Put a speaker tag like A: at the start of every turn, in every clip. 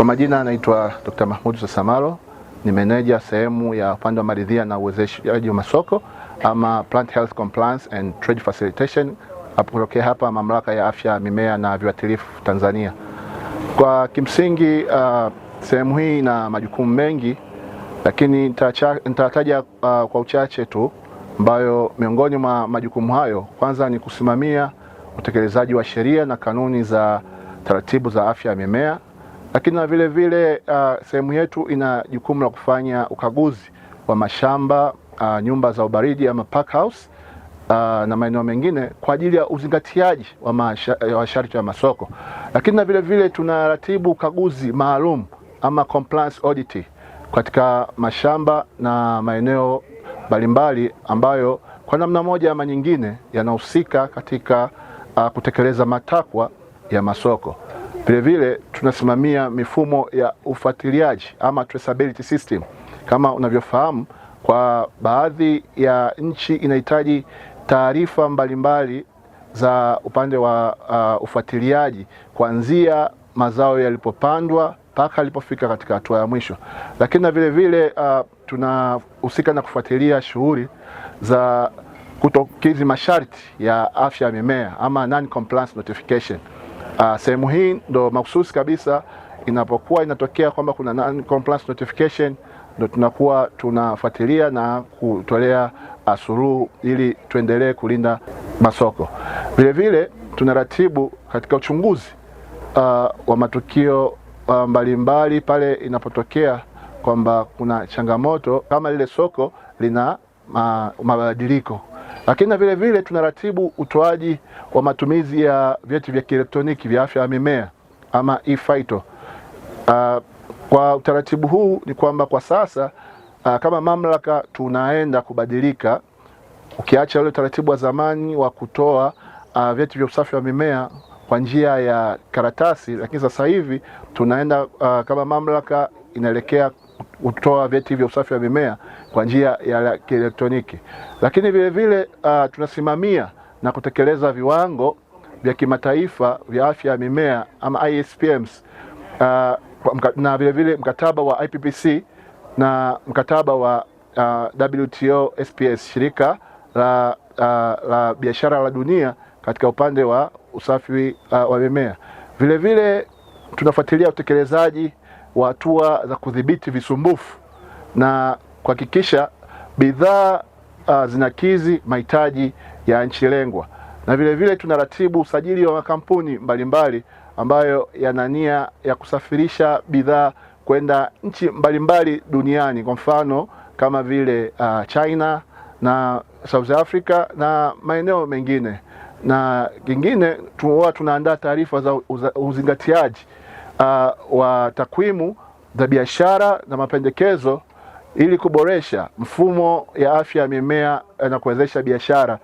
A: Majina anaitwa Dr. Mahmoud Sasamalo, ni meneja sehemu ya upande wa maridhia na uwezeshaji wa masoko ama Plant Health Compliance and Trade Facilitation kutokea hapa Mamlaka ya Afya Mimea na Viuatilifu Tanzania. Kwa kimsingi, sehemu hii ina majukumu mengi, lakini nitataja kwa uchache tu, ambayo miongoni mwa majukumu hayo kwanza ni kusimamia utekelezaji wa sheria na kanuni za taratibu za afya ya mimea, lakini na vile vile sehemu yetu ina jukumu la kufanya ukaguzi wa mashamba, nyumba za ubaridi ama pack house na maeneo mengine kwa ajili ya uzingatiaji wa masharti ya masoko, lakini na vile vile tunaratibu ukaguzi maalum ama compliance audit katika mashamba na maeneo mbalimbali ambayo kwa namna moja ama nyingine yanahusika katika kutekeleza matakwa ya masoko. Vile vile tunasimamia mifumo ya ufuatiliaji ama traceability system. Kama unavyofahamu, kwa baadhi ya nchi inahitaji taarifa mbalimbali za upande wa ufuatiliaji kuanzia mazao yalipopandwa mpaka alipofika katika hatua ya mwisho. Lakini na vile vile tunahusika na kufuatilia shughuli za kutokidhi masharti ya afya ya mimea ama non compliance notification. Sehemu hii ndo mahususi kabisa inapokuwa inatokea kwamba kuna non compliance notification, ndo tunakuwa tunafuatilia na kutolea suluhu ili tuendelee kulinda masoko. Vile vile tunaratibu katika uchunguzi wa matukio mbalimbali pale inapotokea kwamba kuna changamoto kama lile soko lina mabadiliko, lakini na vile vile tunaratibu utoaji wa matumizi ya vyeti vya kielektroniki vya afya ya mimea ama e-phyto. Kwa utaratibu huu ni kwamba kwa sasa kama mamlaka tunaenda kubadilika, ukiacha ule utaratibu wa zamani wa kutoa vyeti vya usafi wa mimea kwa njia ya karatasi, lakini sasa hivi tunaenda kama mamlaka inaelekea kutoa vyeti vya usafi wa mimea kwa njia ya kielektroniki. Lakini vile vile tunasimamia na kutekeleza viwango vya kimataifa vya afya ya mimea ama ISPMs na vile vile mkataba wa IPPC na mkataba wa WTO SPS, shirika la biashara la dunia katika upande wa usafi wa mimea. Vile vile tunafuatilia utekelezaji wa hatua za kudhibiti visumbufu na kuhakikisha bidhaa zinakidhi mahitaji ya nchi lengwa, na vile vile tunaratibu usajili wa makampuni mbalimbali ambayo yana nia ya kusafirisha bidhaa kwenda nchi mbalimbali duniani, kwa mfano kama vile China na South Africa na maeneo mengine. Na kingine huwa tunaandaa taarifa za uzingatiaji wa takwimu za biashara na mapendekezo ili kuboresha mfumo ya afya ya mimea na kuwezesha biashara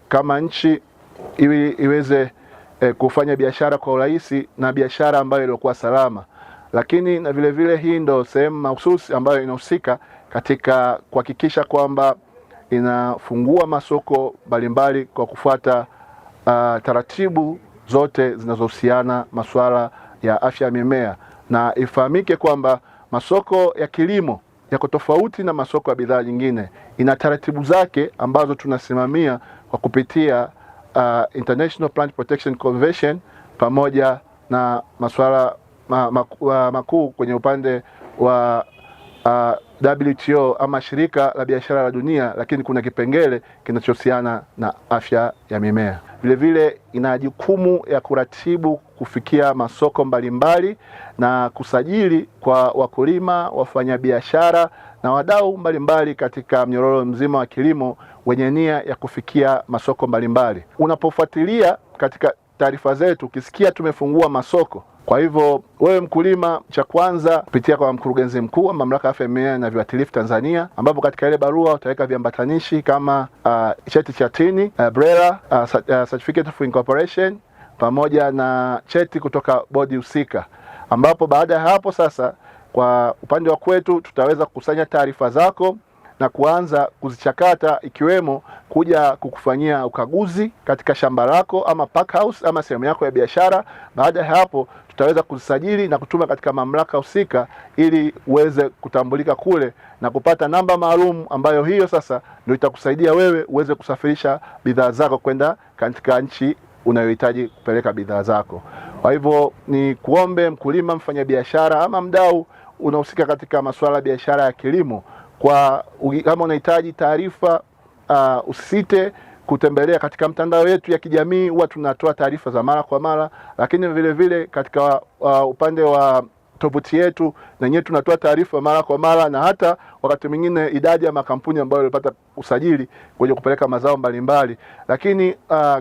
A: kama nchi ili iweze kufanya biashara kwa urahisi na biashara ambayo ilikuwa salama. Lakini na vile vile hii ndo sehemu mahususi ambayo inahusika katika kuhakikisha kwamba inafungua masoko mbalimbali kwa kufuata taratibu zote zinazohusiana masuala ya afya ya mimea. Na ifahamike kwamba masoko ya kilimo yako tofauti na masoko ya bidhaa nyingine, ina taratibu zake ambazo tunasimamia kwa kupitia International Plant Protection Convention pamoja na masuala makuu kwenye upande wa WTO ama shirika la biashara la dunia, lakini kuna kipengele kinachohusiana na afya ya mimea. Vile vile ina jukumu ya kuratibu kufikia masoko mbalimbali na kusajili kwa wakulima, wafanyabiashara na wadau mbalimbali katika mnyororo mzima wa kilimo wenye nia ya kufikia masoko mbalimbali. Unapofuatilia katika taarifa zetu, ukisikia tumefungua masoko, kwa hivyo wewe mkulima, cha kwanza kupitia kwa mkurugenzi mkuu wa Mamlaka ya Afya ya Mimea na Viuatilifu Tanzania, ambapo katika ile barua utaweka viambatanishi kama cheti cha tini, BRELA, certificate of incorporation pamoja na cheti kutoka bodi husika, ambapo baada ya hapo sasa kwa upande wa kwetu tutaweza kukusanya taarifa zako na na kuanza kuzichakata, ikiwemo kuja kukufanyia ukaguzi katika shamba lako ama pack house ama sehemu yako ya biashara. Baada ya hapo, tutaweza kuzisajili na kutuma katika mamlaka husika ili uweze kutambulika kule na kupata namba maalum ambayo hiyo sasa ndio itakusaidia wewe uweze kusafirisha bidhaa zako kwenda katika nchi unayohitaji kupeleka bidhaa zako. Kwa hivyo ni kuombe mkulima, mfanyabiashara ama mdau unahusika katika masuala ya biashara ya kilimo, kwa kama unahitaji taarifa usisite kutembelea katika mtandao yetu ya kijamii, huwa tunatoa taarifa za mara kwa mara, lakini vile vile katika upande wa tovuti yetu na yenyewe tunatoa taarifa mara kwa mara, na hata wakati mwingine idadi ya makampuni ambayo yalipata usajili kwenye kupeleka mazao mbalimbali. Lakini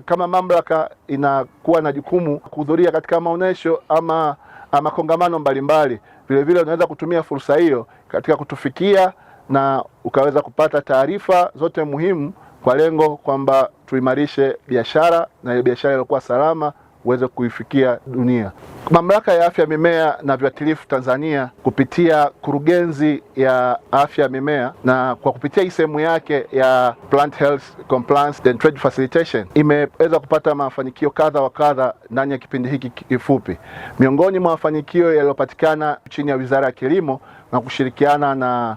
A: kama mamlaka inakuwa na jukumu kuhudhuria katika maonesho ama makongamano mbalimbali, vile vile unaweza kutumia fursa hiyo katika kutufikia na ukaweza kupata taarifa zote muhimu kwa lengo kwamba tuimarishe biashara na ile biashara iliyokuwa salama uweze kuifikia dunia. Mamlaka ya Afya ya Mimea na Viuatilifu Tanzania kupitia Kurugenzi ya Afya ya Mimea na kwa kupitia hii sehemu yake ya Plant Health Compliance and Trade Facilitation imeweza kupata mafanikio kadha wa kadha ndani ya kipindi hiki kifupi. Miongoni mwa mafanikio yaliyopatikana chini ya Wizara ya Kilimo na kushirikiana na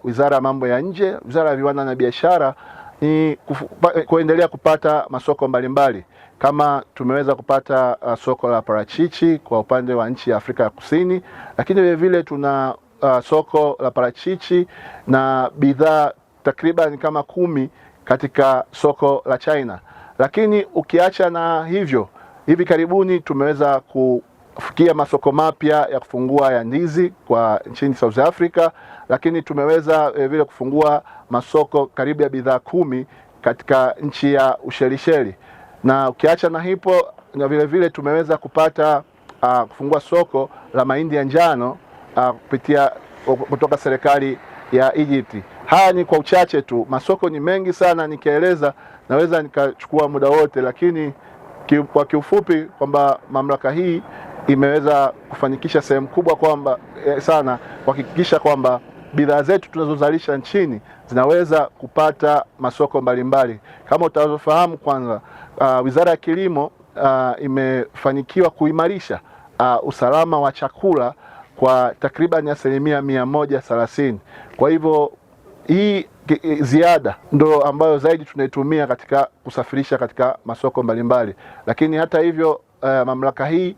A: Wizara ya Mambo ya Nje, Wizara ya Viwanda na Biashara ni kuendelea kupata masoko mbalimbali kama tumeweza kupata soko la parachichi kwa upande wa nchi ya Afrika ya Kusini, lakini vile vile tuna soko la parachichi na bidhaa takriban kama 10 katika soko la China. Lakini ukiacha na hivyo, hivi karibuni tumeweza kufikia masoko mapya ya kufungua ya ndizi kwa nchini South Africa, lakini tumeweza vile kufungua masoko karibu ya bidhaa 10 katika nchi ya Ushelisheli. Na ukiacha na hipo, na vile vile tumeweza kupata kufungua soko la mahindi ya njano kupitia kutoka serikali ya Egypt. Haya ni kwa uchache tu, masoko ni mengi sana, nikieleza naweza nikachukua muda wote, lakini kwa kiufupi kwamba mamlaka hii imeweza kufanikisha sehemu kubwa kwamba sana kuhakikisha kwamba bidhaa zetu tunazozalisha nchini zinaweza kupata masoko mbalimbali. Kama utavyofahamu, kwanza Wizara ya Kilimo imefanikiwa kuimarisha usalama wa chakula kwa takriban 130%. Kwa hivyo hii ziada ndo ambayo zaidi tunaitumia katika kusafirisha katika masoko mbalimbali. Lakini hata hivyo mamlaka hii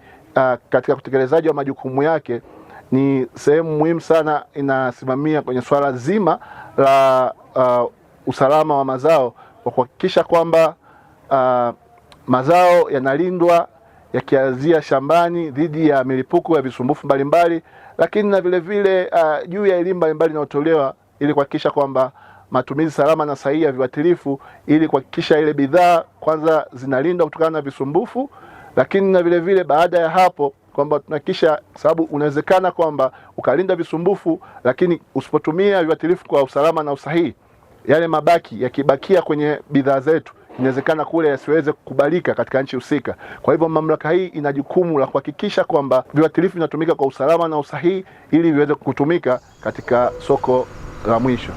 A: katika utekelezaji wa majukumu yake ni sehemu muhimu sana, inasimamia kwenye swala zima la usalama wa mazao kwa kuhakikisha kwamba mazao yanalindwa yakianzia shambani dhidi ya milipuko ya visumbufu mbalimbali, lakini na vile vile juu ya elimu mbalimbali inayotolewa ili kuhakikisha kwamba matumizi salama na sahihi ya viuatilifu ili kuhakikisha ile bidhaa kwanza zinalindwa kutokana na visumbufu, lakini na vile vile baada ya hapo kwamba tunahakikisha, sababu unawezekana kwamba ukalinda visumbufu, lakini usipotumia viuatilifu kwa usalama na usahihi, yale mabaki yakibakia kwenye bidhaa zetu inawezekana kule yasiweze kukubalika katika nchi husika. Kwa hivyo mamlaka hii ina jukumu la kuhakikisha kwamba viuatilifu vinatumika kwa usalama na usahihi ili viweze kutumika katika soko la mwisho.